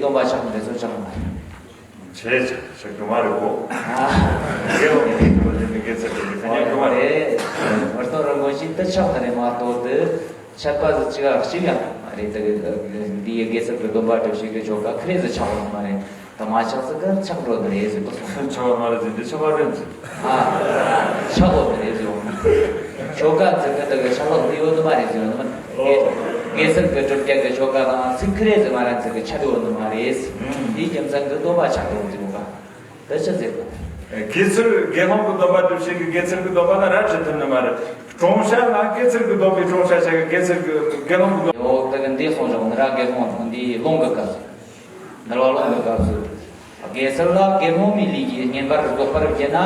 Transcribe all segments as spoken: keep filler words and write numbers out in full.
སྟོན་པ་ཆགས་མི་རེད་ཚོ་ཆགས་མ་རེད། བྱས་ཆགས་ཆགས་རྒྱུ་མ་རེད་གོ། ཨ། རྒྱལ་བ་མི་རྒྱལ་བ་ལས་མི་རྒྱལ་ཚད་དེ་མི་ཁ་ཉན་རྒྱུ་མ་རེད། རེད། མི་སྟོན་རིན་པོ་ཆེ་དེ་ཆགས་མི་རེད་མ་གཏོགས་དེ། ཆགས་པ་ཟིག་ཅི་ག་གཅིག་ཡང་མ་རེད་དེ། འདི་ཡི་རྒྱལ་ཚབ་ཀྱི་སྟོན་པ་སྒྲུབ་བྱེད་ཀྱི་ཆོ་ག་ཁི་རེ་ཟིག་ཆགས་ཡོད་མ་རེད། ད་མ་ཆགས་ཟིག་ག་ཆགས་འགྲོ་ནི་རེད་ཟིག་གོ་སོང་། ཆགས་པ་མ་རེད་ཟིག་འདི་ཆགས་པ་རེད་ཟིག་ཨ། ཆགས་ཡོད་ནི་རེད་ཟིག་ཆོ་ག་ཟིག་ག་ད་ག་ཆགས་ལོག་འདི་ཡོད་ནི་མ་རེད་ཟིག་ཡོད་ནི་མ། ཨོ། རྒྱལ་ཚབ་ཀྱི་སྒྲུབ་བྱེད་ཀྱི་ཆོ་ག་དང་ཚིག་ཁི་རེ་ཟིག་མ་རེད་ཟིག་གི་ཆགས་ཡོད་ནི་མ་རེད། ཨུམ། དེའི་རྒྱུ་མཚན་གྱི་སྟོན་པ་ཆགས་འགྲོ་ཟིག་ག་ད་ཆི་ཟེར་གོ། གེ་སར་དགེ་སློང་གི་སྡོམ་པ་སྒྲུབ་བྱེད་ཀྱི་གེ་སར་གྱི་སྡོམ་པ་ན་ར་ཁྲིད་ཐུབ་ནི་མ་རེད། གྲོང་ཤ་ན་གེ་སར་གྱི་སྡོམ་པའི་གྲོང་ཤ་ཤ་གི་གེ་སར་གྱི་དགེ་སློང་གི་སྡོམ། ཡོ་ད་གི་འདི་གསུངས་བཞག་ནི་ར་དགེ་སློང་འདི་ལུང་གི་སྐབས་སུ། འདུལ་བ་ལུང་གི་སྐབས་སུ། གེ་སར་ལ་དགེ་སློང་མའི་ལུས་ཀྱིས་བསྙེན་པར་རྫོགས་པར་བགྱིད་ན།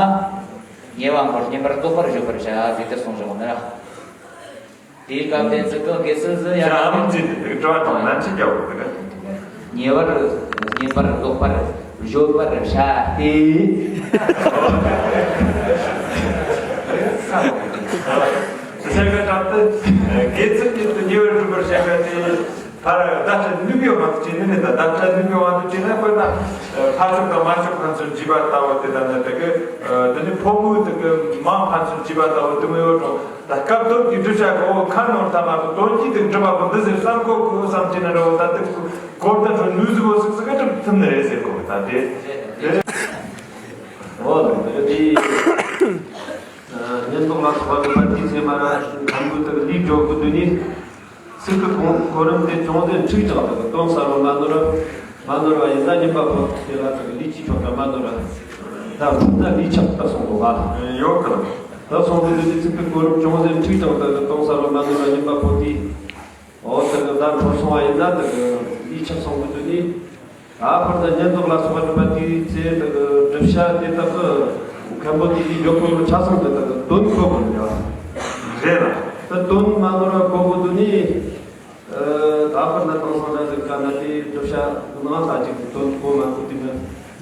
ཉེ་བ་མགོར་བསྙེན་པར་རྫོགས་པར་བརྗོད་པར་བྱ་ཟེར་ཏེ་གསུངས་བཞག་ནི་ར། དེའི་སྐབས་དེ་ཚོ་གི་དགེ་སློང་ཚོ་ཡང་ཅི་ཨམ་ཅི་དེ་དྲི་བ་དང་ལན་ཅི་རྒྱག་དགོས་གི། ཉེ་བར་བསྙེན་པར་རྫོགས་པར་བརྗོད་པར་བྱ་སྟེ། ས་ལོག་གི། སེམས་ཀྱི་གྲངས་དེ་དགེ་ཚུལ་གྱི་དུ་ཉེ་བར་སྒྲུབ་པར་བྱ་བ་དེ། ཕར་བརྡ་སྤྲོད་ནུས་པའི་དབང་དུ་བྱས་ནས་ནི་ད་བརྡ་སྤྲོད་ནུས་པའི་དབང་དུ་བྱས་ན་དཔེར་ན། ཕར་ཕྱོགས་དང་མར་ཕྱོགས་ཕན་ཚུན་འཇིགས་པ་ལྟ་བུ་དེ་དང་ནི་དེ་གི། དེ་ནི་ཕོ་མོའི་དེ་གི་མང་ཕན་ཚུན་འཇིགས་པ་ལྟ་བུ་དེ་མོ་ཡོད་རུང་། ད་སྐབས་ཐོབ་ཀྱི་བསྒྲུབ་བྱ་གོ་ཁ་ནོར་ཐ་མ་དུ་དོན་གྱིས་དེ་འགྲུབ་པ་གོ་འདི་ཟེར་བསམ་གོ་གོ་བསམ་གྱི་ན་འདྲ་བོ་ད་དེ་གོ་ད་འགྲོ་ནུས་ཟིག་གོ་ཟིག་ཟིག་ག་གྲུབ་ཐུབ་ནི་རེད་ཟེར་གོ་ད་དེ། འོ་དེ་དེ་ཉེན་རྟོག་ལ་སོགས་པ་གི་པར་དེའི་ཚེ་མ་ར་ཁམ་བུ་དེ་ལུས་འཇོག་གི་དུས་ནི། ཚིག་གི་གོ་གོ་རིམ་དེ་ཅུང་ཟད་འཁྲུག་ཀྱང་དེ་དོན་གསལ་བོ་མ་ནོར་བ། མ་ནོར་བ་ཡིན་ན་ཉིན་པ་པོ་དེ་ལ་དེ་ལུས་ཀྱི་ཆོ་ག་མ་ནོར་བ། ད་ཕུགས་ན་ལུས་ཆགས་ད་སོང་གོ་བ། ཡོད་གི། ད་སོང་གི་དུས་ཚིག་གི་གོ་རིམ་ཅུང་ཟད་འཁྲུག་ཀྱང་དེ་དོན་གསལ་བོ་མ་ནོར་བ་ཉིན་པ་པོ་དེ། འོ་དེ་གི་ད་འཕྲོ་སོང་བ་ཡིན་ན་དེ་གི་ལུས་ཆགས་སོང་གི་དུས་ནི། ད་བར་དུ་ཉེན་རྟོག་ལ་སོགས་པ་སྒྲུབ་པ་དེའི་ཚེ་དེ་གི་བསྒྲུབ་བྱ་དེ་དག་གི་མཁན་པོ་དེ་གིས་འཇོག་དགོས་ཆ་ཚང་དེ་དག་གི་དོན་གོ་དགོས་ཡ། རེད་ལ། ད་དོན་མ་ནོར་བ་གོ་དགོས་དུས་ནི། ད་བར་ན་དེང་སང་འདྲ་ཟིག་ག་ན་དེ་བསྒྲུབ་བྱ་ནང་ལ་ཅིག་གི་དོན་གོ་མ་གོ་དེ་མི་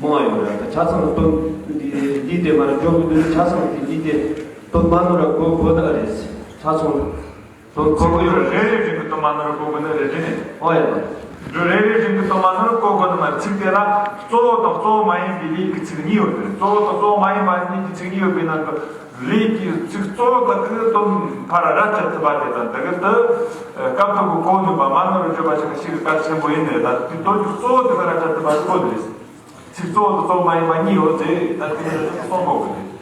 མང་ཡོད་རེད། ད་ཆ་ཚང་དོན་འདི་འདི་དེ་མར་འཇོག་དགོས་དུས་ནི་ཆ་ཚང་དེ་འདི་དེ་དོན་མ་ནོར་བ་གོ་དགོས་ད་རེད། ཆ་ཚང་། དོན་གོ་གི་ཡོད་རེད། རེ་རེ་བཞིན་གྱི་དོན་མ་ནོར་གོ་དགོས་ནི་རེད་དེ་ནི། ཨོ་ཡ། འགྲོ་རེ་རེ་བཞིན་གྱི་དོན་མ་ནོར་གོ་དགོས་ནི་མ་རེད། ཚིག་དེ་ལ་གཙོ་བོ་དང་གཙོ་བོ་མ་ཡིན་པའི་ལས་ཀྱི་ཚིག་གཉིས་ཡོད་རེད། གཙོ་བོ་དང་གཙོ་བོ་མ་ཡིན་པ་གཉིས་ཀྱི་ཚིག་གཉིས་ཡོད་པའི་ནང་གི་ལས་ཀྱི་ཚིག་གཙོ་བོ་དག་གི་དོན་ཕར་ར་ཆད་ཐུབ་པ་དེ་དང་དེ་གི་དུ་སྐབས་ཐོག་གི་གོ་ནུས་པ་མ་ནོར་བརྗོད་པ་ཞིག་གི་ཤེས་ཀྱི་གལ་ཆེན་པོ་ཡིན་ནི་རེད། ད་དེ་དོན་གྱི་གཙོ་བོ་དེ་གི་ར་ཆད་ཐུབ་པ་ཞིག་གོ་ནི་རེད། ཚིག་གཙོ་བོ་དང་གཙོ་བོ་མ་ཡིན་པ་གཉིས་ཡོད་ཚེ་ད་དེ་གསུང་དགོས་ཀྱི་རེད།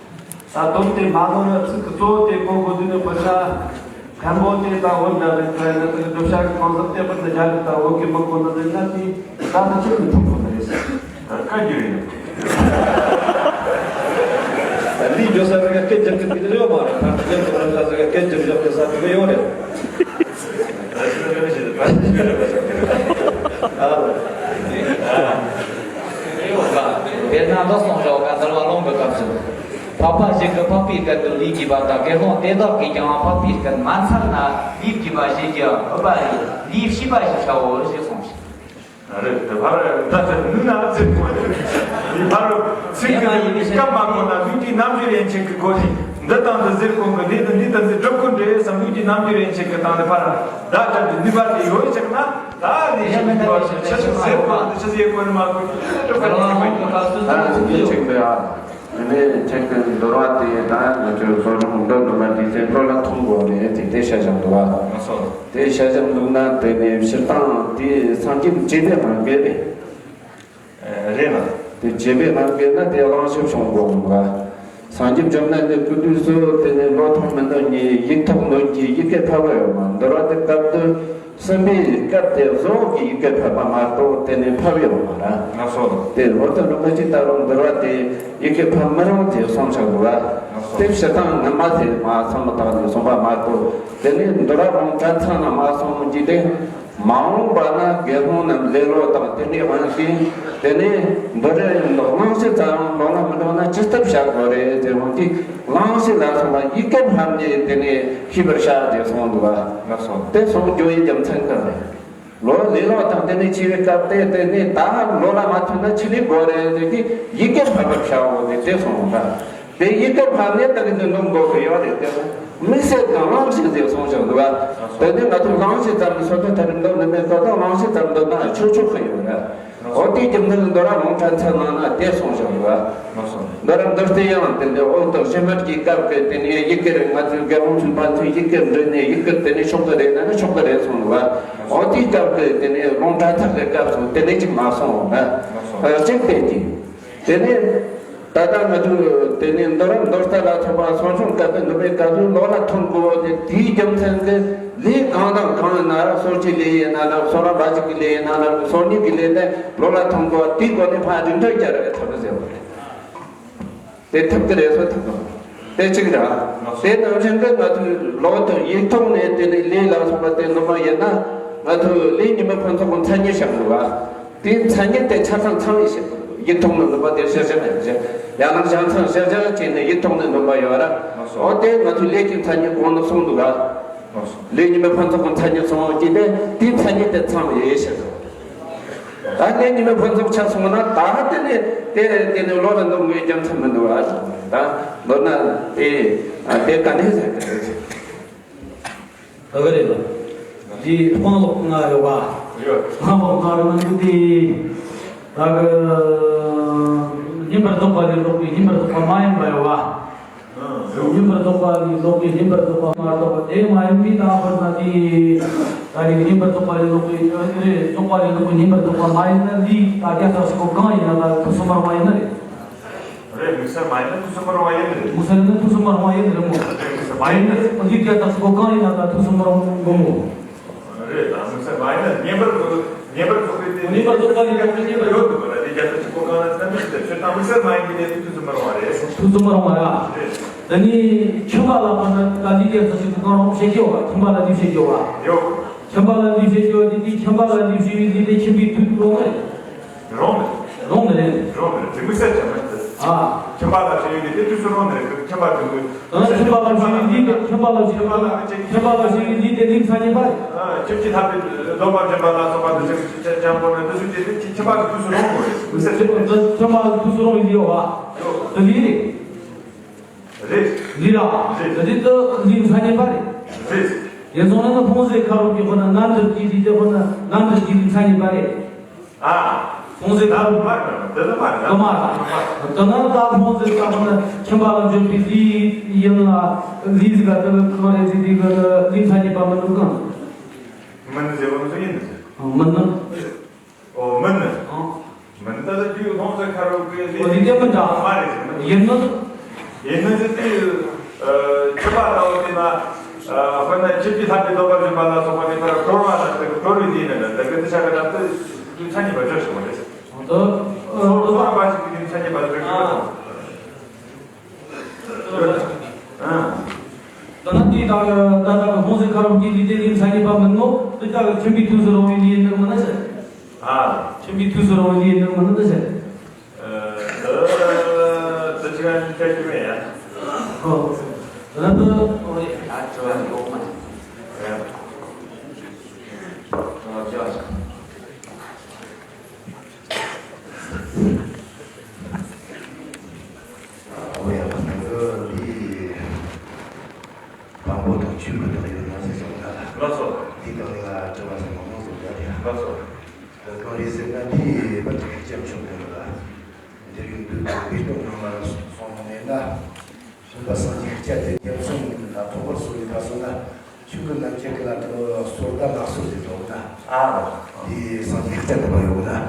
ད་དོན་དེ་མ་ནོར་བར་ཚིག་གཙོ་བོ་དེ་གོ་དགོས་དུས་ནི་དཔེར་ན། མཁན་པོ་དེ་ད་བོད་འདྲ་རེད་ཁ་ཡིན་ན་དེ་གི་བསྒྲུབ་བྱ་གི་གང་ཟག་དེ་དཔེར་ན་རྒྱ་གི་ད་བོད་ཀྱི་མི་གོ་ནི་ཟེར་ན་དེ་ད་ནི་ཁྱོད་ནི་ཐུག་དགོས་ནི་རེད་ཟེར། ད་བཀའ་བརྒྱུད་རེད། ད་འདི་བརྗོད་ས་ཟེར་ག་སྐད་སྒྱུར་གི་དེ་ཡོད་མ་རེད། ད་སྐད་སྒྱུར་གི་ས་ཟེར་ག་སྐད་སྒྱུར་བཞག་གི་ས་དེ་གི་ཡོད་རེད། དཔེར་ན་ད་གསུངས་བཞག་ག་འདུལ་བ་ལུང་གི་སྐབས་སུ། འཕགས་པ་ཞིག་གིས་འཕགས་པའི་སྐད་དུ་ལུས་བགྱིས་པ་དང་དགེ་སློང་དེ་དག་གིས་ཀྱང་འཕགས་པའི་སྐད་མ་འཚལ་ན་ལུས་བགྱིས་པ་ཞེས་བགྱི་འོས་པ་ལས་ལུས་བགྱིས་པ་ཞེས་བྱའོ་ཞེས་གསུངས་ཤིང་། རེད་དེ་ཕར་ད་ནུས་ན་ཚིག་གོ་ནས་ཕར་ཚིག་གི་སྐབས་མ་གོ་ན་ལུས་ཀྱི་རྣམ་འགྱུར་ཡན་ཆད་ཀྱི་སྒོ་ནས་འདི་དང་འདི་ཟེར་གོང་གི་འདི་དང་འདི་དང་འདི་སྒྲུབ་དགོས་འདྲེ་བསམ་ལུས་ཀྱི་རྣམ་འགྱུར་ཡན་ཆད་ཀྱི་སྟེང་ནས་ཕར་བརྡ་སྤྲད་དེ་ནུས་པ་དེ་ཡོད་ཅག་ན། ད་ནི་ཞིག་མི་འདྲ་བའི་ཆ་ཞིག་ཟེར་དགོས་འདི་ཆ་ཟེར་དགོས་ནི་མ་དགོས་ཀྱི་སྒྲུབ་པ་ནི་ཆེན་པོ་ཡིན། ད་ནི་ཆེན་པོ་ཡ། དེ་ནས་ཁྱེད་ཀྱི་འདོར་བ་དེ་ད་ང་ཚོའི་གསོ་སྦྱོང་འདོན་ནུས་པ་འདི་ཚེ་བློ་ལ་ཐོངས་དགོས་རེད་དེ་དེ་བཤད་བཞག་འདུག་བ། དེ་བཤད་བཞག་འདུག་ན་དེ་ནས་སྤྱིར་བཏང་དེ་སངས་རྒྱས་བྱེད་པའི་རང་འགན་རེད། རེད་ལ། དེ་བྱེད་པའི་རང་འགན་ན་དེ་གླེང་གཞི་བྱུང་དགོས་འདུག་བ། སངས་རྒྱས་བྱུང་ན་ནི་སྐུ་དུས་སུ་དེ་ནས་བློ་ཐོངས་མི་འདོན་གྱི་ཡིད་ཐོགས་འདོན་གྱི་ཡི་གེ་ཕབ་པ་ཡོད་མ་འདོར་བ་དེ་སྐབས་དུས་གསུམ་པའི་སྐབས་དེ་གཟུངས་ཀྱི་ཡི་གེ་ཕབ་པ་མ་གཏོགས་དེ་ནས་ཕབ་ཡོད་མ་ར། ང་སོ། དེ་ཧོར་དུ་འགྲོ་མ་ཅིག་ད་རུང་འདོར་བ་དེ་ཡི་གེ་ཕབ་མི་རུང་དེ་གསུངས་ཆགས་འདུག་བ། དེ་ཕྱི་ཐང་ངན་མ་དེ་མ་བསམ་བློ་བཏང་ནས་གསུངས་པ་མ་གཏོགས་དེ་ནས་འདོར་བ་རུང་གྲྭ་ཚང་ན་མ་གསུངས་ཀྱི་དེ། མ་འོངས་པ་ན་དགེ་སློང་རྣམས་ལེ་ལོ་དང་དེ་འདྲའི་དབང་ཤེས་དེ་ནས་འདོར་རེ་ཡིན་ནོ་གླེང་གཞི་ཙམ་ལོ་ན་མི་འགྲོ་ན་ཅི་ལྟར་བྱ་དགོས་རེད་ཟེར་འོང་དུས་གླེང་གཞི་ལ་སོགས་པ་ཡི་གེ་ཕབ་ནས་དེ་ནས་ཤེས་པར་བྱ་ཞེས་གསུངས་འདུག་བ། དེ་གསུངས་རྒྱུ་ཡི་རྒྱུ་མཚན་གང་རེད། ལོ་ལེ་ལོ་དང་དེ་ནས་འཆི་བའི་སྐབས་དེ་དེ་ནས་ད་ལོ་ལ་མ་ཐུག་ན་ཅི་ལས་དགོས་རེད་ཟེར་གྱི་ཡི་གེ་ཕབ་པར་བྱའོ་ཟེར་དེ་གསུངས་འདུག་བ། དེ་ཡི་གེ་ཕབ་ནས་ད་གི་འདི་ནོམ་དགོས་གི་ཡོད་རེད་དེ་དམིགས་བསལ་གང་གླེང་གཞི་ཟེར་གསུངས་བཞག་འདུག་བ། དེ་ནས་ང་ཚོ་གླེང་གཞི་ཙམ་ནས་སོ་ཐོ་ཐ་རིམ་འདོན་ནི་མེད་སྐབས་དང་གླེང་གཞི་ཙམ་འདོན་ན་ཆོག་ཆོག་གི་ཡོད་རེད། འོ་དེའི་རྒྱུ་མཚན་ལ་འདོད་ར་ལུང་ཕྲན་ཚེགས་ནང་ན་དེ་གསུངས་བཞག་ཡོད། ལགས་སོ། འདོད་ར་འདི་ལྟར་ཡང་དེ་འདྲའི་འོག་ཏུ་གཞན་མར་གྱི་སྐབས་ཀྱི་དེ་ནས་ཡི་གེར་ང་ཚོའི་རྒྱལ་དབང་ཆོས་འཕགས་མཚན་ཡི་གེར་འདྲིལ་ནས་ཡི་གེར་དེ་ནས་ཆོག་གི་རེད་ན་ནི་ཆོག་གི་རེད་གསུངས་འདུག་བ། འོ་དེའི་སྐབས་ཀྱི་དེ་ནས་ལུང་ཕྲན་ཚེགས་ཀྱི་སྐབས་སུ་དེ་འདྲའི་ཅིག་མ་གསུངས་བ། ལགས་སོ། གཅིག་དེ་གཅིག་དེ་ནས་ད་ལྟ་ང་ཚོས་དེ་ནས་འདོད་ར་འདོད་ལྟ་ལ་སོགས་པ་གསང་སྦྱོང་སྐབས་ཀྱི་ནུས་པའི་སྐབས་སུ་ལོགས་ལ་ཐོན་དགོས་པ་དེ་དེའི་རྒྱུ་མཚན་གྱི་ལས་གང་དང་གང་ཡིན་ན་ར། གསོ་སྤྱོད་ལས་ཡིན་ན་ར། གསང་རབ་བ་ཅིག་གི་ལས་ཡིན་ན་ར། གསང་སྙིང་གི་ལས་ནི་ལོགས་ལ་ཐོན་དགོས་པ་དེའི་སྒོ་ནས་ཕར་རིམ་གྲོ་རྒྱག་ར་ཐུབ་ཟེར་བ་རེད། དེ་ཐུབ་ཀྱི་རེད་ཟེར་ཐུབ་ཀྱི་རེད། དེ་གཅིག་ར། དེ་ནང་བཞིན་གྱི་ང་ཚོས་ལོགས་དང་ཡིག་ཐོག་ནས་དེ་ནས་ལས་ལ་སོགས་པ་དེ་ནུས་པ་ཡིན་ན། ང་ཚོས་ལས་ཉི་མའི་ཕུན་ཚོགས་ཀྱི་མཚན་ཉིད་བཤད་དགོས་པ། དེའི་མཚན་ཉིད་དེ་ཆ་ཚང་ཚང་བའི་ཕྱིར་དུ་ཡིག་ཐོག་ནས་ནུས་པ་དེ་གཞིར་བཞག་ཡང་གཞིར་ཡང་ན་བྱང་ཚང་གཞིར་བཞག་བྱས་ནས་ཡིག་ཐོག་ནས་ནུས་པ་ཡོད་ར། འོ་དེ་ང་ཚོས་ལས་ཀྱི་མཚན་ཉིད་གོང་ནས་གསུངས་འདུག་ག། ལས་ཉི་མའི་ཕུན་ཚོགས་ཀྱི་མཚན་ཉིད་གསུངས་ཀྱི་དེ་དེའི་མཚན་ཉིད་དེ་ཚང་བའི་ཕྱིར་དུ། ད་ལས་ཉི་མའི་ཕུན་ཚོགས་ཆ་སོང་ན་ད་དེ་ནས་དེ་དེ་ནས་ལོགས་ལ་འདུག་དགོས་རྒྱུ་མཚན་མི་འདུག་ཨ། ད་མདོར་ན་དེ་དེ་ག་ནས་ཟེར་གི་རེད། ད་ག་རེད་ལ། འདི་སྤང་ལོག་ལྔ་ཡོད་པ། ཡོད། སྤང་ལོག་ལྔ་ཡོད་ན་འདུག་སྟེ། ད་གི་སྙོམས་པར་རྫོགས་པ་ལས་ལོག་པའི་སྙོམས་པར་རྫོགས་པ་མ་ཡིན་པ་ཡོད་པ། སྙོམས་པར་རྫོགས་པ་ལས་ལོག་པའི་སྙོམས་པར་རྫོགས་པ་མ་རྫོགས་པ་དེ་མ་ཡིན་པའི་རྟགས་ཁོ་ན་དེ། ད་རེས་སྙོམས་པར་རྫོགས་པ་ལས་ལོག་པའི་རེད། རྫོགས་པ་ལས་ལོག་པའི་སྙོམས་པར་རྫོགས་པ་མ་ཡིན་ན་འདི་ད་རྒྱ་ཚ་ཞིག་གོ་གང་ཡིན་ན་ད་ཐུགས་སུ་མ་རུང་བ་ཡིན་ན་རེད། རེད། དམིགས་བསལ་མ་ཡིན་ན་ཐུགས་སུ་མ་རུང་བ་ཡིན་ནི་རེད། དམིགས་བསལ་ནི་ཐུགས་སུ་མ་རུང་བ་ཡིན་ནི་རེད་མོ། རེད། དམིགས་བསལ་མ་ཡིན་ནི། འདི་རྒྱ་ཚ་ཞིག་གོ་གང་ཡིན་ན་ད་ཐུགས་སུ་མ་རུང་གོ་མོ། རེད། ད་དམིགས་བསལ་མ་ཡིན་ན་ངེས་པར་དུ་ངེས་པར་དུ་དཔེ་དེ་སྙོམས་པར་རྫོགས་པ་ལས་ལོག་པའི་སྙོམས་པར་ཡོད་འདུག་ག་ན། དེ་རྒྱ་ཚ་ཞིག་གོ་གང་ན་ད་མི་ཞིག་ལ་ཆོས་དང་དམིགས་བསལ་མ་ཡིན་གྱི་ལས་དེ་ཐུགས་སུ་མ་རུང་བ་རེད། ཐུགས་སུ་མ་རུང་བ་ར། རེད། ད་ནི་ཁྱིམ་པ་ལ་ཕར་ན་ད་འདི་རྒྱ་ཚ་ཞིག་གོ་གང་རུང་བཤད་ཀྱི་ཡོད་པ། ཁྱིམ་པ་ལ་འདི་བཤད་ཀྱི་ཡོད་པ། ཡོད། ཁྱིམ་པ་ལ་འདི་བཤད་ཀྱི་ཡོད། འདི་འདི་ཁྱིམ་པ་ལ་འདི་བཤད་ཡོད། འདི་དེ་ཁྱིམ་པའི་དུས་རུང་རེད། རུང་ནི། རུང་ནི་རེད། རུང་ནི་རེད། དེ་དམིགས་བསལ་ཅན་མ་རེད། ཨ། ཁྱིམ་པ་ལ་བྱས་ཡོད་དེ་དེ་དུས་སུ་རུང་ནི་རེད། ཁྱིམ་པ་དེ་དགོས། ཨ། ཁྱིམ་པ་ལ་བྱས་ཡོད་དེ་ཁྱིམ་པ་ལ་བྱས་ཡོད། ཁྱིམ་པ་ལ་བྱས་ཡོད་དེ་དེ་ལས་མཚན་ཉིད་པ་རེད། ཨ། ཁྱིམ་གྱི་ཐབས་དེ་སྡོམ་པ་སྦྱིན་པ་ལ་སོགས་པ་དེ་ཅང་པོ་ནི་དེ་ཚོ་དེ་དེ་ཁྱིམ་པ་དེ་དུས་སུ་རུང་དགོས་རེད། དམིགས་བསལ་ཅན་མ་རེད། ཁྱིམ་པ་དེ་དུས་སུ་རུང་ཡོད་པ། ཡོད། དེ་ལས་རེད། རེད། ལི་ར། རེད། དེ་དེ་ལས་མཚན་ཉིད་པ་རེད། རེད། ཡིན་སོང་ན་ནི་ལྷུང་བཟེད་ཁ་རོག་གི་ཁོ་ན་རྣམ་འགྱུར་གྱི་ལས་དེ་ཁོ་ན་རྣམ་འགྱུར་གྱི་ལས་མཚན་ཉིད་པ་རེད། ཨ། ལྷུང་བཟེད་ཁ་རོག་མ་རེད། དེ་ནི་མ་རེད། དེ་མ་རེད། དེ་ན་ད་ལྷུང་བཟེད་ཁ་ཁོ་ན་ཁྱིམ་པ་ལ་འཇོན་པའི་ལས་ཡིན་ལ་ལས་ཟིག་ག་དེ་ཁོ་རེ་ཟིག་དེ་གི་ལས་མཚན་ཉིད་པ་མི་འདུག་གམ། མི་འདུག་ཟེར་བ་ཚོ་ཡིན་འདུག་ཟེར། མི་འདུག་ཨོ། མིན་ནི། ཨང་། མིན་ད་ལྟ་རྒྱུ་ལྷུང་བཟེད་ཁ་རོག་གི་ལས། ཨོ། འདི་དེ་མི་འདྲ། མ་རེད་ཟེར་ན། ཡིན་ནི། ཡིན་ནི་ཟེར་དུས། ཨ། ཁྱིམ་པ་ལྟ་བུ་དེ་ན། ཨ། དཔེར་ན་ཁྱིམ་གྱི་ཐབས་ཀྱི་སྡོམ་པ་སྦྱིན་པ་ལ་སོགས་པ་དེ་ཕར་གྲོལ་བ་དང་དེ་གྲོལ་བའི་དེ་ནི་ད་གི་དེ་ཆ་ག་ད་དེ་མཚན་ཉིད་པ་བརྗོད་སོང་བ་རེད། ཨོ། ད། ཨོ། སོ་སོ་རང་བ་ཞིག་གི་དེ་མཚན་ཉིད་པ་བརྗོད་ཀྱི་ཡོད་དང་། ད་ན་དེ་དག་ད་ལྟ་ལྷུང་བཟེད་ཁ་རོག་གི་ལས་དེ་ལས་མཚན་ཉིད་པ་མིན་ནོ། དེ་དག་ཁྱིམ་པའི་དུས་སུ་རུང་བའི་ལས་ཡིན་ནོ་མིན་ན་ཟེར། ཨ། ཁྱིམ་པའི་དུས་སུ་རུང་བའི་ལས་ཡིན་ནོ་མིན་ན་ཟེར། ཨ། ད་ཅི་ག་ནས་ཁྱད་ཀྱི་མེད་ཡ། ཨོ། ད་ལྟ་ཨོ་ཡ། ཨ། ཅོ་ཡ་ཡོག་མ་ཡ། ཨོ་ཅོ། འོ་ཡ། ད་གི་འདི་དང་པོ་དང་ཆོས་སྐུ་དང་ཡོད་ན་ཟེར་སོང་ན། ལགས་སོ། འདི་དང་ལ་དྲི་བ་ཟེར་མང་མང་ཟེར་ཡ་དེ། ལགས་སོ། ད་གང་རེད་ཟེར་ན་འདི་བར་དུ་ཁྱབ་ཆོག་གི་ལ། འདིར་ཡོང་དུས་དང་པོའི་སྟོང་ནང་ལ་སོང་མེད་ན། གསུམ་པ་སངས་རྒྱས་སྐྱབས་དེ་རྒྱབ་གསུམ་ལ་ཐོག་པར་གསོལ་བའི་བཀའ་གསུངས་ན། ཆོས་སྐུ་རྣམ་འབྱེད་ཀྱི་ལ་དུ་གསོལ་དང་མ་གསོལ་ཟེར་འདུག་ན། ཨ། དེ་སངས་རྒྱས་སྐྱབས་དེ་པ་ཡོད་ན། ཨ།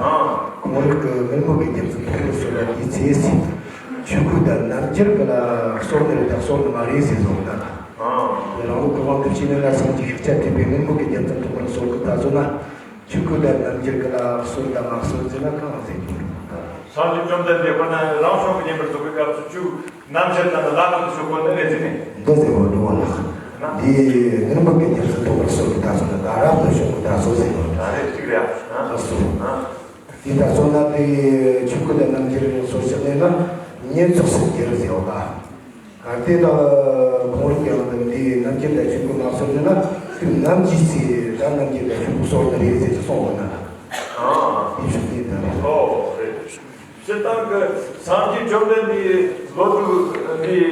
ཁོང་རིགས་ཀྱི་མེ་མོ་གི་རྒྱབ་ཀྱི་ཐོག་ཏུ་གསོལ་བ་དེའི་ཚེ་སྲིད་ཆོས་སྐུ་དང་རྣམ་འབྱེད་ཀྱི་ལ་གསོལ་ནི་རེད་དང་གསོལ་ནི་མ་རེད་ཟེར་འདུག་ན། ཨ། དེ་རང་ལུགས་ཀྱི་དབང་དུ་བྱས་ནས་ན་སངས་རྒྱས་སྐྱབས་དེ་པའི་མེ་མོ་གི་རྒྱབ་ཀྱི་ཐོག་ཏུ་གསོལ་གི་ད་གསོལ་ན། ཆོས་སྐུ་དང་རྣམ་འབྱེད་ཀྱི་ལ་གསོལ་དང་མ་གསོལ་ཟེར་ན་གང་ཟེར་རྒྱུ་རེད། སངས་རྒྱས་བཅོམ་ལྡན་འདས་ཁོ་ན་རང་བྱུང་གི་བསྙེན་པར་རྫོགས་པའི་སྐབས་སུ་ཆོས་རྣམ་འབྱེད་དང་ལ་ལ་དུ་ཞུགས་པ་ནི་རེད་ཟེར་ནས། འདི་ཟེར་བ་འདུག་བ་ལགས། འདི་ངན་པ་གི་རྒྱབ་སུ་གཏོགས་པར་གསོལ་གི་ད་གསོལ་ད་རབ་ཏུ་བྱུང་གི་ད་གསོལ་ཟེར་བ། ད་རེད་ཅིག་རེད་ཨ། ད་གསོལ། འདི་ད་གསོལ་ན་དེ་ཆོས་སྐུ་དང་རྣམ་འབྱེད་རིང་སོར་ཞིག་ནས་ན་བསྙེན་རྫོགས་སུ་འགྱུར་ཟེར་བ་ལ། གལ་ཏེ་ད་ཁོང་རིགས་ཀྱང་འདི་རྣམ་འབྱེད་དང་ཆོས་སྐུ་མ་གསོལ་ནས་ན་དུས་ནམ་གྱི་ཚེ་ད་རྣམ་འབྱེད་དང་ཆོས་སྐུ་གསོལ་ནི་རེད་ཟེར་གྱི་གསུངས་པ་ན། ཨ། དེ་ཆོས་ཀྱི་ད་རེད། ཨོ་རེད། སྤྱིར་བཏང་གི་སངས་རྒྱས་བཅོམ་ལྡན་འདས་ལོ་དྲུག་འདི་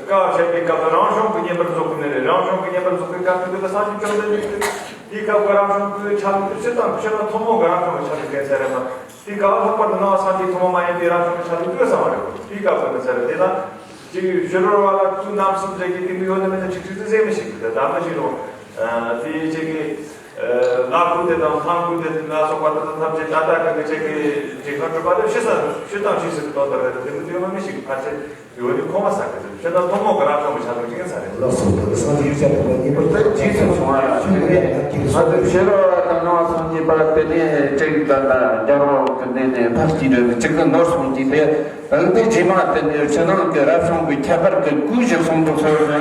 བཀའ་བཤད་པའི་སྐབས་ལ་རང་བྱུང་གི་བསྙེན་པར་རྫོགས་ཀྱི་ནི་རེད། རང་བྱུང་གི་བསྙེན་པར་རྫོགས་པའི་སྐབས་དེ་ལ་སངས་རྒྱས་བཅོམ་ལྡན་འདས་ཀྱིས་དེའི་སྐབས་ཀྱི་རང་བྱུང་གི་ཆ་ལུགས་དེ་སྤྱིར་བཏང་སྤྱིར་བཏང་ཐུན་མོང་གི་རང་བྱུང་གི་ཆ་ལུགས་ཡིན་ས་རེད་མ། དེའི་སྐབས་ལྷག་པར་དུ་ནང་པ་སངས་རྒྱས་ཐུན་མོང་མ་ཡིན་པའི་རང་བྱུང་གི་ཆ་ལུགས་ཡོད་ས་མ་རེད། དེའི་སྐབས་ཀྱི་ནི་ས་རེད། དེ་ལ་ཅིག་ཕྱི་རོལ་བ་ལ་དུས་ནམ་གསུམ་ཟེར་གྱི་དེ་མི་ཡོད་ནི་མིན་ན་ཅིག་ཅིག་ཏུ་ཟེར་མི་ཞིག་གི་ད་མི་ཞིག་རུང་དེའི་ཅིག་གི་ལྷ་སྐུ་དེ་དང་ལྷ་སྐུ་དེ་ལ་སོགས་པ་དེ་དང་ཐམས་ཅད་ད་ལྟ་གི་ནི་ཅིག་གི་ཅིག་ལྷ་གྲུབ་པ་དེ་ཕྱི་ས་ཕྱི་དང་ཕྱི་སུ་གི་དོན་དུ་རེད། དེ་མི་དུས་མ་མི་ཞིག་ཕལ་ཆེར་ཡོད་ནི་ཁོ་མ་ས་གི་ཟེར་ཕྱི་ནང་ཐུན་མོང་གི་རང་བྱུང་གི་ཆ་ལུགས་ཅིག་ཡིན་ས་རེད། ལགས་སོ། ད་གི་སངས་རྒྱས་ཡུལ་ཅན་དུ་བ་ངེས་པར་དུ་རྗེས་སུ་བྱུང་བ་ལ་ཤུགས་ལྡན་ན་དེ་ང་ཚོ་ཕྱི་རོལ་བ་དང་ནང་པ་སངས་རྒྱས་པ་དེ་ནས་བྲེག་དང་དང་རྒྱལ་པོ་གི་གནས་ནས་ཕར་སྐྱེས་འགྲོ་གི་ཅིག་གི་ནོར་སོང་དུས་དེ། འོན་ཏེ་རྗེས་མ་དེ་ནས་ཕྱི་ནང་གི་རབ་བྱུང་གི་ཁྱད་པར་གྱི་སྐུ་བཞི་གསུང་དུ་གསོལ་བ་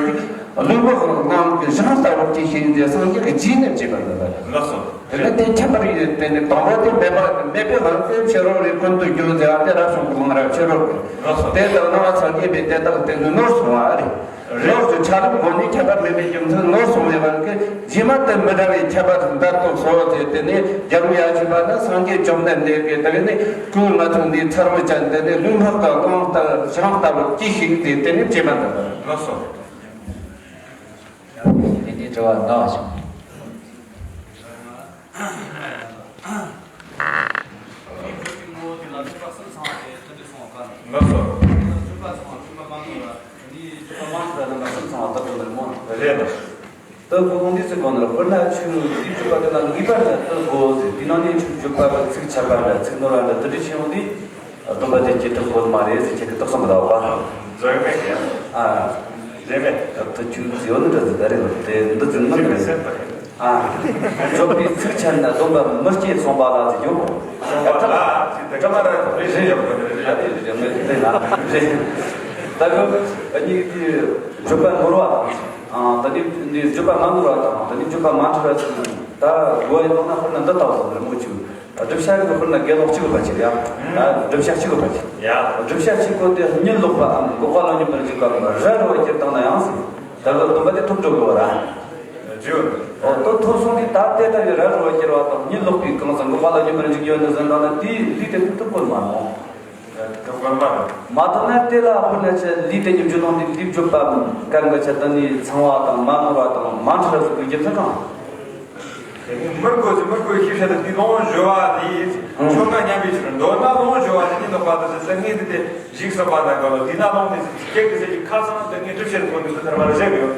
ནི་བློན་པོ་ནང་གི་ཞིང་ལྟ་བུར་སྐྱེས་ཤིང་དེ་སངས་རྒྱས་ཀྱི་རྗེས་ནས་བྱས་པ་ལ་ལ། ལགས་སོ། དེ་ནི་དེ་ཁྱད་པར་ཡོད་དེ་ནི་དང་པོ་དེ་མེད་པ་མེད་པའི་ལམ་དེ་ཕྱི་རོལ་རེ་ཀུན་ཏུ་རྒྱུ་མཛད་པ་དེ་རབ་བྱུང་གི་ལམ་རབ་ཕྱི་རོལ་གྱི། ལགས་སོ། དེ་ལྟར་ནང་པ་སངས་རྒྱས་པའི་དེ་དག་དེ་ནི་ནོར་སོང་བ་རེད། རེད། ནོར་གྱི་ཆ་ལུགས་སྒོ་ནས་ཁྱད་པར་མེད་པའི་རྒྱུ་མཚན་ནོར་སོང་བའི་དབང་གིས་རྗེས་མ་དེ་མི་འདྲ་བའི་ཁྱད་པར་འདི་ལྟར་དུ་གསོལ་བ་མཛད་དེ་ནི་རྒྱལ་པོ་ཡ་མཚན་པ་ནི་སངས་རྒྱས་བཅོམ་ལྡན་འདས་ཀྱི་དེ་ནི་སྐུ་མ་ཐོན་ནས་མཚར་བོ་ཅན་དེ་ནི་ལུས་འཕགས་དང་གླང་ལྟར་ཞིང་ལྟ་བུར་སྐྱེས་ཤིང་དེ་དེ་ནི་བྱས་པ་འདི་ལྟར། ལགས་སོ། དེ་ནས་དྲི་བ་ལྔ་བ་བྱུང་། ལགས་སོ། རེད། ད་གོ་ལོང་འདི་ཚོའི་སྒང་ནས་དཔེར་ན་ཆུ་དེའི་བརྗོད་པ་དེ་ལ་ངེས་པར་དུ་དུ་དགོས་ཟེར། དེའི་ནང་ནས་ཆུ་བརྗོད་པ་གི་ཚིག་ཆད་པ་འདྲ་ཚིག་ནོར་བ་འདྲ་དེ་འདྲ་བྱུང་དུས་སྡོམ་པ་དེ་སྐྱེ་ཐུབ་ཀྱི་མ་རེད་ཟེར། ཁྱེད་ཀྱི་དོགས་ཟོན་གི་ལབ་པ། རེད་མེད་ཀྱི། ཨ། རེད་མེད། ད་ཆུ་ཡོད་ནི་འདྲ་ཟེར་ད་རེད། དེ་འདི་ཚོའི་ནང་ནས། ཨ། བརྗོད་པའི་ཚིག་ཆད་ན་སྡོམ་པ་མི་སྐྱེ་གསུངས་པ་ལ་ཟེར་ཡོད་གོ། གསུངས་པ་ལ་ཟེར་དེ་ག་མ་རེད། རེད་རེད་ཡོད་གོ། རེད་རེད་རེད་རེད། ད་གི་གཉིས་དེ་བརྗོད་པ་ནོར་བ་དང་། ཨ། ད་ནི་འདི་བརྗོད་པ་མ་ནོར་བ་དང་། ད་ནི་བརྗོད་པ་མ་འཁྲུལ་བ་ཟེར་ན། ད་དགོས་ཡ་ཡོང་ན་དཔེར་ན་འདི་ལྟ་བུ་ཟེར་མོ་ཆུ། བསྒྲུབ་བྱ་གི་དཔེར་ན་དགེ་སློང་གཅིག་པ་ཅིག་ཡང་། བསྒྲུབ་བྱ་གཅིག་པ་ཅིག་ཡ། བསྒྲུབ་བྱ་གཅིག་པོ་དེ་གཉིད་ལོག་པའམ་འགོག་པ་ལ་སྙོམས་པར་འཇུག་པའམ་ར་རུ་བ་གྱུར་བཏང་ན་ཡང་ཟེར། ད་གི་སྡོམ་པ་དེ་ཐོབ་འགྲོ་དགོས་ར། འོ་དོ་ཐོབ་སོང་དུས་ད་དེ་ལྟ་བུའི་ར་རུ་བ་གྱུར་བ་དང་གཉིད་ལོག་པའི་གང་ཟག་འགོག་པ་ལ་སྙོམས་པར་འཇུག་རྒྱུ་ནི་ཟེར་འདྲ་ན་དེའི་ལུས་དེ་ཐོབ་དགོས་མ་རེད། ཐོབ་དགོས་མ་རེད། མ་ཐོབ་ན་དེ་ལ་དཔེར་ན་ཆ་ལུས་དེ་ཉིད་རྒྱུ་ནང་དེ་ལུས་བརྗོད་པའམ་གང་གི་ཆ་དེ་ནི་ཚང་བ་དང་མ་ནོར་བ་དང་མ་འཁྲུལ་བ་སོགས་ཀྱི་རྒྱུ་མཚན་གང་། དེ་ནི་མི་དགོས་ཀྱི་མི་དགོས་ཤེས་བྱ་དང་དེའི་ལོངས་སྦྱོར་བ་དེ་ཆོ་ག་མཉམ་པའི་ཕྱིར་མདོར་ན་ལོངས་སྦྱོར་བ་དེ་ཉིད་ལ་བར་དུ་ཟེར་ས་ངེས་དེ་དེ་གཞིག་བསམ་པ་དང་འགལ་ལོ། དེས་ན་ལོངས་ནས་ཟེར་གྱི་ཁ་ཚང་དེ་ངས་གྲུབ་ཆེན་ཐོག་ནས་སུ་ཐར་བར་བཞེད་ཡོད།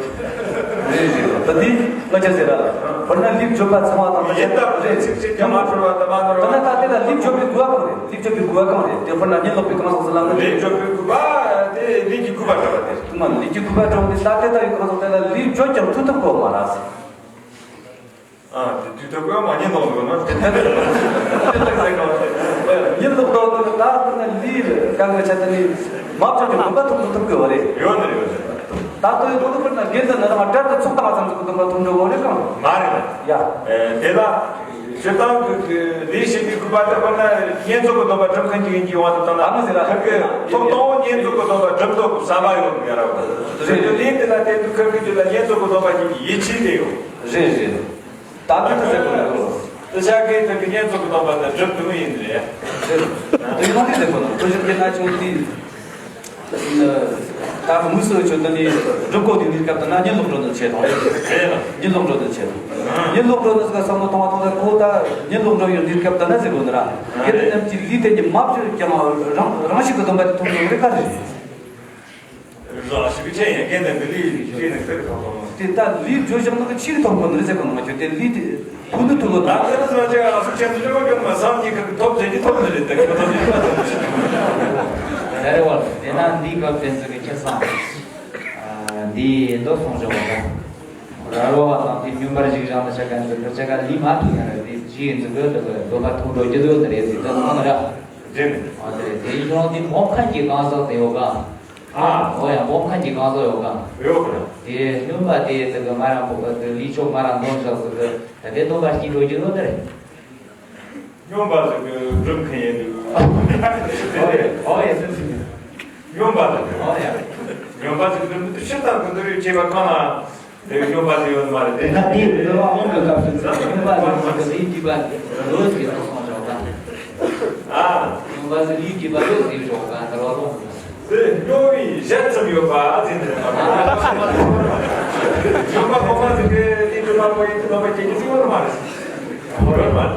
རེད་རེད། ད་དེ་ང་ཅག་ཟེར་ར། དཔེར་ན་ལུས་བརྗོད་པ་ཚང་བ་དང་ཡིན་སྟབས་རེད། ཚིག་གཅིག་ཀྱང་མ་འཁྲུལ་བ་དང་མ་ནོར་བ། ད་ན་ད་དེ་ལ་ལུས་བརྗོད་པའི་དགོས་པ་གང་རེད། ལུས་བརྗོད་པའི་དགོས་པ་གང་རེད། དེ་དཔེར་ན་གཉིད་ལོག་པའི་གང་ཟག་ཟེར་ལ་ང་ལུས་བརྗོད་པའི་དགོས་པ་དེ་ལུས་ཀྱི་དགོས་པ་འདྲ་བ་དེ། ང་ལུས་ཀྱི་དགོས་པ་འདྲ་བ་དེ་ད་དེ་ལྟ་བུའི་གང་ཟག་དེ་ལ་ལུས་བརྗོད་ཀྱང་ཐུབ་ཐུབ་དགོས་མ་རེད་ཟེར། ཨ། དེ་དུས་ཐོག་གོ་མ་ཉན་ནོ་ལོ་ན། དེ་ལྟར་དེ་ལྟར་ཟེར་གོ། ཉིན་ལོག་ཏོ་ད་ཁོ་ན་ལི་གང་གི་ཆ་དེ་ནི་མ་བཅོས་ཀྱི་སྡོམ་པ་ཐོབ་ཐུབ་ཀྱི་བ་རེད། ཡོད་ནི་ཡོད་ནི། ད་ལྟོ་ཡི་ཐོག་ཏུ་ཁོ་ན་དགེ་འདུན་ན་རང་དགྲ་དུ་ཚོགས་བཏང་བ་ཙམ་ཞིག་སྡོམ་པ་ཐོབ་འགྲོ་བ་རེད་གང་། མ་རེད། ཡ། དེ་ལ་སྤྱིར་བཏང་གི་ལས་བྱེད་པའི་སྐུད་པ་དེ་ཁོ་ན་བསྙེན་རྫོགས་ཀྱི་སྡོམ་པ་སྒྲུབ་མཁན་གྱི་ཡིན་གྱི་དབང་དུ་བཏང་ན། ཨ་མ་ཟེར་ར། ཁོ་གི་ཐོབ་ཐང་བསྙེན་རྫོགས་ཀྱི་སྡོམ་པ་སྒྲུབ་འདོད་ཀྱི་བསམ་པ་ཡོད་ཀྱི་ཡ་ར་བ། རེད། དེ་ལས་དེ་ལ་དེ་དུས་ཁོ་གི་དུས་ལ་བསྙེན་རྫོགས་ཀྱི་སྡོམ་པ་ཡིན་གྱི་ཡིད་ཆེས་དེ་ཡོད། རེད་རེད། ད་དུང་དུ་ཟེར་དགོས་ན་རོ། དུ་ཆ་གི་དུ་གི་བསྙེན་རྫོགས་ཀྱི་སྡོམ་པ་དང་སྒྲུབ་ཐུབ་ཡིན་རེད། རེད། དུ་ཡིན་ནོ་དེ་ཟེར་དགོས་ན་ཁོ་ཞིག་གི་ན་ཆུང་དེ། ད་དམིགས་སུ་ཆུ་དུ་ནི་སྒྲུབ་གོ་དེ་ནི་སྐབས་དུ་ན་གཉིད་ལོག་འགྲོ་དུ་ཆེ་དང་། རེད། གཉིད་ལོག་འགྲོ་དུ་ཆེ་དང་། གཉིད་ལོག་འགྲོ་དུ་ཟེར་བསམ་བློ་གཏོང་བ་ཐོག་ལ་ཁོ་ད་གཉིད་ལོག་འགྲོ་ཡོད་དུས་སྐབས་དུ་ན་ཟེར་དགོས་ན་ར། དེ་རེད། རྣམས་ཀྱི་ལུས་དེ་ཉིད་མ་བཅོས་ཀྱང་རང་རང་ཞིག་གི་སྡོམ་པ་དེ་ཐོབ་འགྲོ་རེད་ག་རེད། རང་ཞིག་གི་ཆེད་ཡང་རྒན་དང་མི་ལུས་ཀྱི་ཆེད་ནས་ཁྱེར་ཐོབ་ཐོབ། དེ་ལྟར་ལུས་བཅོས་བཞག་ན་ཆེད་ཐོབ་དགོས་ནི་རེད་ཟེར་གོ་ནོ་མ་ཁྱོད་དེ་ལུས་དེ་ཕུ་ནུ་ཐུ་ལོ་ད་ན། དེ་ལ་སོང་ཅེས་ཨ་སུ་ཆེད་དུ་ཅོ་ཅོ་མ་བསམ་གྱིས་ཁ་ཐོབ་ཟེར་གྱི་ཐོབ་ནི་རེད་ད་ཁྱོད་ཐོབ་ནི་རེད། ད་རེ་བ་དེ་ན་འདི་སྐབས་དེ་ཚོ་གི་ཁྱེད་སང་འདི་མདོ་སོང་ཅོག་པ་ར་རོ་བ་དང་དེ་སྨྱོན་པར་ཞིག་རང་དུ་ཆ་ག་ནི་ཚོ་ཆ་ག་ལུས་མ་ཐུབ་ཡང་རེད། དེ་ཅི་ཡིན་ཚོ་གི་ལ་གི་སྡོམ་པ་ཐོབ་འགྲོ་རྒྱུ་དུ་ཡོད་ནི་རེད་ཟེར་ད་སོང་ནི་ར། རེད། ཨ་དེ་རེད། དེ་ཡིན་རུང་དེ་མོ་ཁ་གྱི་གང་ཟག་དེ་ཡོད་ག་ཨ། ཨོ་ཡ། སྤོབས་མཁན་གྱི་གང་ཟག་ཡོད་ག་ཡོད་ག་དེ་སྨྱོན་པ་དེ་དེ་གི་ང་རང་པོ་གི་དེ་ལུས་ཆོག་ང་རང་འདོན་བཞག་ཟེར་གི་ད་དེ་སྡོམ་པ་སྐྱིད་འགྲོ་རྒྱུ་ཡོད་ནི་རེད། སྨྱོན་པ་ཟེར་གི་སྒྲུབ་མཁན་ཡིན་འདུག་ཨོ་ཡ། ཨོ་ཡ། སེམས་སེམས། སྨྱོན་པ་ཟེར་གི་ཨོ་ཡ། སྨྱོན་པ་ཟེར་གི་སྒྲུབ་མི་འདུག་ཕྱིར་དང་གི་འདུལ་བའི་བྱེད་པ་གང་ལ་དེ་སྨྱོན་པ་ཟེར་ཡོད་ནི་མ་རེད་དེ། ད་དེ་འདུལ་བ་དབང་གི་སྐབས་སུ་སྨྱོན་པ་ཟེར་གི་ལུས་སྐྱིད་པ་ལོས་ཟེར་གི་སོང་ཆོག་ག་ཨ། སྨྱོན་པ་ཟེར་ལུས་སྐྱིད་པ་ལོས་ཟེར་ཆོག་ག་འདུལ་བ་དབང་གི། དེ་སྨྱོ་བའི་ཞལ་ཙམ་ཡོད་པ་ཟེར་ནས་རེད་པ། ཁྱོད་པ་ཁོ་པ་ཟེར་གི་ཏི་ཏི་ལ་པོ་ཡིན་ཏི་ལ་པོ་ཀྱི་ཀྱི་ཅི་ཡོད་མ་རེད། ཡོད་མ་རེད།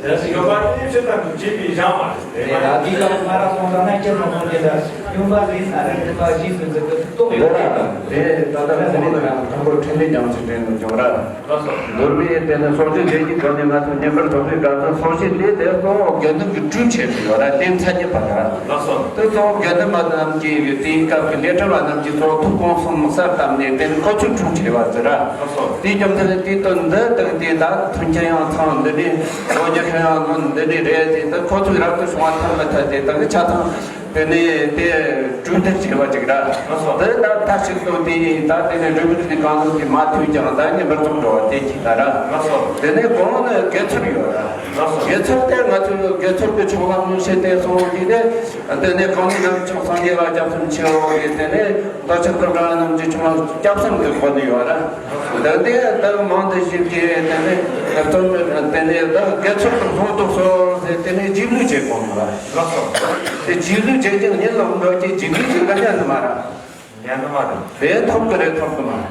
དེ་ཡོད་པ་དེ་ཕྱིར་དང་དུ་བྱེད་པའི་ཞང་མ་རེད། དེ་ལ་འདི་ལ་ང་རང་ཚོ་ད་ན་ཁྱེད་ཚོ་ཁོང་ཁྱེད་ད་སྨྱོན་པ་ཟིན་ས་རེད། དེ་པ་ཞིག་ཏུ་ཟེར་གི་ཏོག་ཡོད་ར། དེ་ད་ལྟ་ཁོང་ཚོ་ཡང་དང་པོ་འཕྲིན་ལས་ཀྱང་ཅིག་དྲན་དུ་བྱུང་ར། ལགས་སོ། ནོར་བུའི་དེ་ནི་སྲོག་ཆགས་ལས་ཀྱི་སྒོ་ནས་ང་ཚོ་ཉིན་པར་ཐོག་ལས་དགའ་ཚོར་སྲོག་ཆགས་ལས་དེ་གཙོ་བོ་དགེ་འདུན་གྱི་སྤྲུལ་བྱེད་དུ་ཡོད་ར། དེ་མཚན་ཉིད་པ་ར། ལགས་སོ། དེ་གཙོ་བོ་དགེ་འདུན་པ་རྣམས་ཀྱིས་དེའི་སྐབས་ཀྱི་ལས་བྲལ་བ་རྣམས་ཀྱིས་གཙོ་བོ་ཐུགས་དགོངས་གསུམ་གསལ་བཏབ་ནས་དེ་ནི་ཁོ་ཚོས་སྤྲུལ་བྱེད་པ་ཟེར་ར། ལགས་སོ། དེའི་རྒྱུ་མཚན་ནི་དེའི་དོན་འདི་དང་དེ་དག་མཐུན་རྐྱེན་ཡང་ཚང་འདི་ནི་ལོ་རྒྱུས་ཁྱོན་ཡང་ལོན་འདི་ནི་རེད། དེ་ད་ཁོ་ཚོས་རབ་ཏུ་བྱུང་བ་ཐར་མི་ཐར་དེ་དག་གི་ཆ་ཚང་། དེ་ནས་དེ་གྲོས་བསྡུར་བྱས་པ་ཅིག་ར། ལགས་སོ། དེ་ལྟར་མཐའ་གཅིག་ཏུ་དེ་ད་དེ་ནས་འབྲུག་མི་རིགས་གང་ཟག་གིས་མ་ཐུལ་ཀྱང་ད་ཉིན་པར་རྫོགས་འགྲོ་བ་དེ་གཅིག་ད་ར། ལགས་སོ། དེ་ནས་གོང་ནས་དགེ་ཚུལ་ཡོད་ར། ལགས་སོ། དགེ་ཚུལ་དེ་ང་ཚོས་དགེ་ཚུལ་གྱི་ཕྱོགས་ལ་མངོན་ཤེས་དེ་སོང་གི་དེ། དེ་ནས་གང་ནས་ནམ་ཆོག་སངས་རྒྱས་ལ་སྐྱབས་སེམས་ཆེ་བོ་གི་དེ་ནས་ད་ཆ་སྐུ་དྲག་རྣམས་ཀྱི་ཕྱོགས་ལ་སྐྱབས་སེམས་ཀྱི་སྒོ་ནས་ཡོད་ར། ད་དེ་ལྟར་མང་དུ་ཞིག་གིས་དེ་ནས་ད་དེ་ནས་ད་དགེ་ཚུལ་དུ་ལྷུང་དུ་གསོལ་ཟེར་དེ་ནས་རྗེས་ལུས་བྱེད་དགོས་མ་རེད། ལགས་སོ། དེ་རྗེས་ལུས་བྱེད་ཀྱང་ཉིན་ལ་འགྲོ་གི་རྗེས་ལུས་བྱེད་ག་ཉན་ནི་མ་རེད། ཉན་ནི་མ་རེད། དེ་ཐོབ་གི་རེད་ཐོབ་གི་མ་རེད།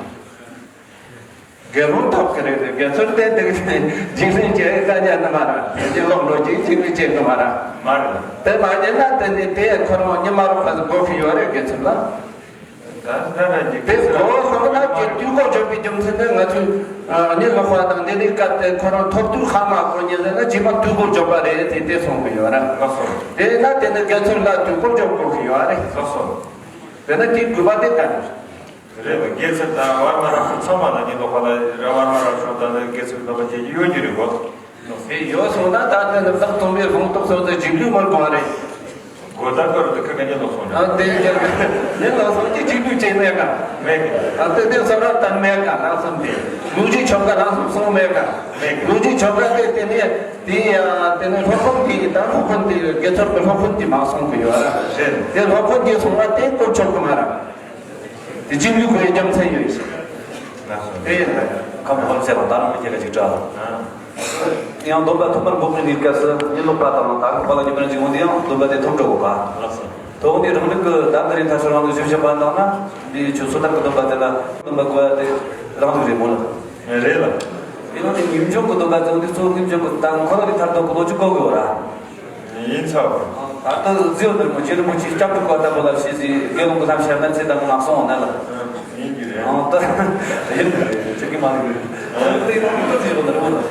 དགེ་སློང་ཐོབ་གི་རེད། དགེ་ཚུལ་དེ་དེ་རྗེས་ལུས་བྱེད་ག་ཉན་ནི་མ་རེད། ཉིན་ལ་འགྲོ་གི་རྗེས་ལུས་བྱེད་གི་མ་རེད། མ་རེད། དེ་མ་ཉན་ན་དེ་ནི་དེ་ཁོ་རང་ཉི་མ་རུ་ཁ་དགོས་གི་ཡོད་རེད་དགེ་ཚུལ་ལ། དེ་གོ་སོང་ན་དེ་དུས་གོ་འཇོག་པའི་རྒྱུ་མཚན་ནི་ང་ཚོས་ཨ་ནི་ལོག་པ་དང་འདི་ནི་སྐབས་དེ་ཁོ་རང་ཐོབ་དུས་ཧ་མ་གོ་ཉིན་ཟེར་ན་རྗེས་མ་དུས་གོ་འཇོག་པ་རེད་དེ་དེ་སོང་གི་ཡོད་ར། ལགས་སོ། དེ་ན་དེ་ནི་དགེ་ཚུལ་ལ་དུས་གོ་འཇོག་དགོས་གི་ཡོད་རེད། ལགས་སོ། དེ་ན་དེ་དགོས་པ་དེ་ག་རེད། རེད་བ། དགེ་ཚུལ་དང་བར་མ་རང་ཚོ་ཚང་མ་ལ་ཉིན་ལོག་པ་ལ་ར་བར་མ་རང་ཚོ་དང་ནི་དགེ་ཚུལ་ལོག་པ་བྱེད་ཀྱི་ཡོད་ཀྱི་རེད་གོ། དེ་ཡོད་སོང་ན་ད་ལྟ་ནི་བདག་སྟོན་པའི་ལུང་རྟོགས་སོགས་དེ་རྗེས་ལུས་མི་དགོས་པ་རེད། གོ་ད་གོ་རུ་དུ་ཁ་ག་ཉིན་ལོག་སོང་རེད། ཨ་དེ་ཡང་ཉིན་ལོག་སོང་གི་རྗེས་ལུས་བྱས་མེད་ག་མེད་གི། ཨ་དེ་དེ་བསམ་ར་བཏང་མེད་ག་ལགས་སམ་དེ། ལུགས་ཀྱི་ཆོ་ག་ལགས་སམ་སོང་མེད་ག་མེད་གི། ལུགས་ཀྱི་ཆོ་ག་དེ་དེ་ནས་དེ་ཡང་དེ་ནས་སློབ་དཔོན་དེ་ཡི་ད་སློབ་དཔོན་དེ་དགེ་ཚུལ་གྱི་སློབ་དཔོན་དེ་མ་སོང་གི་ཡོད་ར། རེད། དེ་སློབ་དཔོན་དེ་སོང་བ་དེ་གོ་ཆོག་གི་མ་ར། དེ་གཅིག་ལུས་དགོས་རྒྱུ་མཚན་ཡོད་ཞིག་དེ་ཡིན་ད། ཁམས་ཁམས་ཟེར་བ་ད་རུང་མི་ཁྱེད་ཀ་ཅིག་བཀྲ། ཡང་སྡོམ་པ་ཐོག་མར་འབོག་མི་ནུས་སྐབས་སུ་ཉིན་ལོག་པ་དང་ད་གོ་ལ་ཉི་མ་འཇིག་འོང་དེ་ཡང་སྡོམ་པ་དེ་ཐོབ་འགྲོ་དགོས་པ། ཐོག་ནས་རང་ལུགས་ཀྱི་གདམས་ངག་རིན་ཐར་ཕྱོགས་རང་ལུགས་ཞུ་བཞག་པ་དང་ན་འདི་ཆུ་སོ་ཐར་གྱི་སྡོམ་པ་དེ་ལ་སྡོམ་པ་དགོས་པ་དེ་རང་ལུགས་རེད་མོ་ལ། རེད་ལ། དེ་ནང་ནས་ངེས་འབྱུང་གི་སྡོམ་པ་དེ་འདི་གཙོ་བོ་ངེས་འབྱུང་གི་ད་འཁོར་བ་ལས་ཐར་འདོད་ཀྱི་ལོ་རྒྱུས་གོ་གི་ཡོད་ར། ཡིན་ཚ་བ། ད་ལྟ་རྫི་བ་འདིར་མོ་རྗེ་རིན་པོ་ཆེ་སྐྱབས་འགྲོ་བཀའ་བཏབ་པ་ལ་ཞེས་ཟེར་དགེ་སློང་གི་ལམ་ཤར་ན་ཚེ་དང་ནག་སོང་བ་ན་ལ། ཡིན་གྱི་རེད། ཨང་ད་ཡིན་གྱི་རེད་ཅི་གི་མ་རེད་གི་རེད། དེ་ཡིན་ནོ་མི་ཐུབ་ཟེར་བ་ལ་རེད་མོ་ལ། དེ་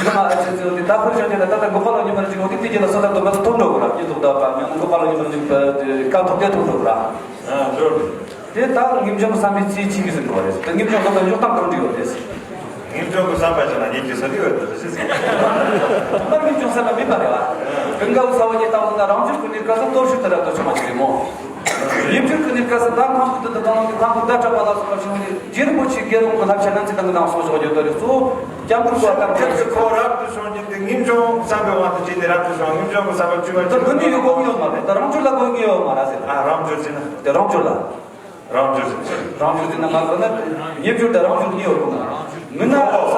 ན་ཨ་ཚེ་ཚེ་འདི་ད་ཁོ་ཤོང་ཅེ་ན་ད་ལྟ་འགོག་པ་ལ་ཉི་མར་འཇིག་འོ་དེ་དེ་རྗེས་ལ་སོ་ད་སྡོམ་པ་ཐོབ་འགྲོ་གི་ར། ཉིན་ཐོག་ད་པ་མྱང་འགོག་པ་ལ་ཉི་མར་འཇིག་པ་དེ་བཀའ་ཐོབ་དེ་ཐོབ་འགྲོ་གི་ར། ཨ་འགྲོ་རེད། དེ་ལྟར་ངེས་འབྱུང་གི་བསམ་པའི་ཚེ་ཕྱི་གི་ཟིན་དགོས་རེད། དེ་ངེས་འབྱུང་སློབ་དང་འཇོག་སྟངས་གང་འདྲ་ཡོད་རེད། ངེས་འབྱུང་གི་བསམ་པ་བྱས་ན་ཉིད་ཀྱི་ས་དེ་ཡོད་རེད་ཟེར། ཐོག་མར་ངེས་འབྱུང་བསམ་པ་མེད་པ་རེད་བ། ཀུན་དགའ་བོ་ཚ་བོ་ཉིད་ལྟ་བུ་ན་རང་འབྱོར་ཀུན་ནས་དཀའ་ས་སྟོབས་ཤུགས་དེ་རབ་ཏུ་བྱུང་བ་ཞིག་རེད་མོ། ཡིད་འགྱུར་ཀུན་ནས་དཀའ་ས་ད་ཁང་བུ་དུ་དང་ནང་གི་ཁང་བུ་ཟླ་གྲགས་པ་ལ་སོགས་པ་བྱུང་སྟེ་རྗེ་རིན་པོ་ཆེ་དགེ་སློང་གི་ལྷ་ཕྱག་ན་ཚེ་དང་གི་ནང་སོགས་བཞག་རྒྱུ་དོ་རེད་གཙོ་བོ། སྐྱབས་འགྲོ་བ་དང་ཁྱེད་ཚོ་ཁོ་རབ་ཏུ་བྱུང་གི་དེ་ངེས་འབྱུང་བསམ་པའི་དབང་དུ་བྱས་ནས་རབ་ཏུ་བྱུང་ངེས་འབྱུང་གི་བསམ་པ་བཅུ་མ་ད་དགོས་ངེས་ཡོད་དགོས་ངེས་ཡོད་མ་རེད། ད་རང་འབྱོར་ལ་དགོས་ངེས་ཡོད་མ་རེད་ཟེར། ཨ་རང་འབྱོར་ཟེར་ན། དེ་རང་འབྱོར་ལ། རང་འབྱོར་ཟེར། རང་འབྱོར་ཟེར་ན་ང་ཚོ་ན་ཉེ་འབྱོར་དང་རང་འབྱོར་གཉིས་ཡོད་དགོས་ན། མི་ན་ཨོ།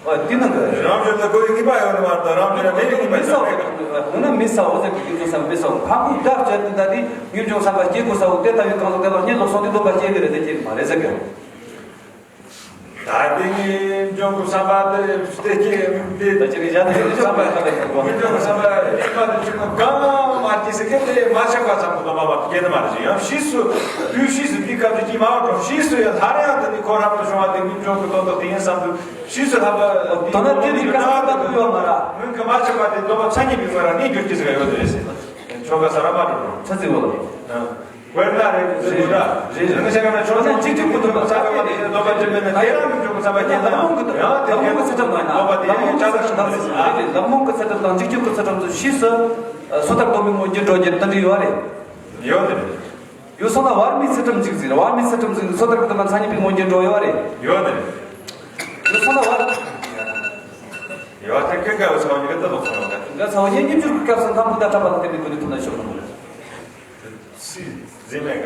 ཨ་དེ་ན་ག་རང་འབྱོར་ལ་དགོས་ངེས་པ་ཡོད་ནི་མ་རེད། རང་འབྱོར་ལ་མེད་ནི་མི་ས་འོ་ཟེར་གི་དེ་ཚོ་ས་མི་ས་འོ་ཁ་ཁུ་ད་བྱས་ཏེ་ད་དེ་ངེས་འབྱུང་བསམ་པ་སྐྱེ་དགོས་ས་འོ་དེ་ལྟ་བུའི་གང་ཟག་དེ་ལ་གཉེན་ལོག་སོང་དུས་སྡོམ་པ་སྐྱེ་གི་རེད་དེ་སྐྱེ་གི་མ་རེད་ཟེར་གི། ད་དེ་ངེས་འབྱུང་གི་བསམ་པ་དེ་སྟེ་སྐྱེ་དེ། ད་ཅི་རེད་བཞག་དེ་ངེས་འབྱུང་བསམ་པ་ངེས་འབྱུང་གི་བསམ་པ་དེ་ཉིད་མ་དེ་ཆུང་ངུ་གང་མ་སྐྱེས་ཟེར་གི་དེ་མ་ཆགས་པ་ཙམ་གྱི་སྡོམ་པ་མ་གཏོགས་སྐྱེ་ནི་མ་རེད། ཡང་ཕྱིས་སུ་དུས་ཕྱིས་སུ་དེའི་སྐབས་དེ་སྐྱེས་མ་བ་དང་ཕྱིས་སུ་ཡང་སླར་ཡང་དེ་ནི་ཁོ་རབ་ཏུ་བྱུང་བ་དེ་ངེས་འབྱུང་གི་དོན་དག་དེ་ཡིན་བསམ་དུས་ཕྱིས་སུ་ལྷག་པ་དོན་ན་དེ་ནི་དཀའ་ས་ལྟ་བུ་ཡོད་མ་ར། སྔོན་གྱི་མ་ཆགས་པ་དེ་སྡོམ་པ་མཚན་ཉིད་པའི་ངོས་ར་གནས་གྱུར་གྱི་ཟེར་བ་ཡོད་དེ་རེད་ཟེར། ཆོ་ག་ས་ར་མ་འགྲོ་རུང་ཚ་ཚིག་འོ་ལ། དཔེར་ན་རེད་ཟེར་དགོས་ད། རེད་རེད། དེ་ནི་ཆ་ག་ན་ཆོ་ག་འཇིག་རྟེན་ཀུན་ཏུ་ས་ག་མ་དེ་སྡོམ་པ་ཅི་མེད་ན་དེ་རང་མི་འབྱུང་གི་བསམ་པ་སྐྱེ་ན་ལམ་ལྷོང་གི་ཡང་དེ་ལམ་ལྷོང་གི་ཚད་གྲངས་མ་ཡིན་ན་ལམ་ལྷོང་གི་ཚད་གྲངས་དང་ལམ་ལྷོང་གི་ཚད་གྲངས་དང་འཇིག་རྟེན་གྱི་ཚད་གྲངས་ཚོ་ཕྱིས་སུ་སོ་ཐར་སྡོམ་པའི་ངོས་ཀྱི་འགྲོ་རྒྱུ་དེ་འདྲ་ཡོད་རེད། ཡོད་རེད། ཡོད་སོང་ན་བར་མའི་ཚུལ་ཁྲིམས་འཇིག་ཟེར། བར་མའི་ཚུལ་ཁྲིམས་འཇིག་ནི་སོ་ཐར་གྱི་དོན་ལ་མཚན་ཉིད་པའི་ངོས་ཀྱི་འགྲོ་ཡོད་རེད། ཡོད་རེད། ཡོད་སོང་ན་བར། ཡོད་ཐེག་ཀུན་དགའ་བོ་ཚ་བོ་ཉིད་ཀྱི་ལྟ་ལོག་སོང་ཡོད་ཀ་ཀུན་དགའ་ཚ་བོ་ཉིད་སྙིང་རྗེ་གི་སྐབས་སུ་ཁམ་བུ་དང་འཁྲབ་པ་ལ་བརྟེན་པའི་སྒོ་ནས་ཐུག་ན་ཆོག་ནོ་མ་རེད། སྲིད་འཛིན་མེད་ཀ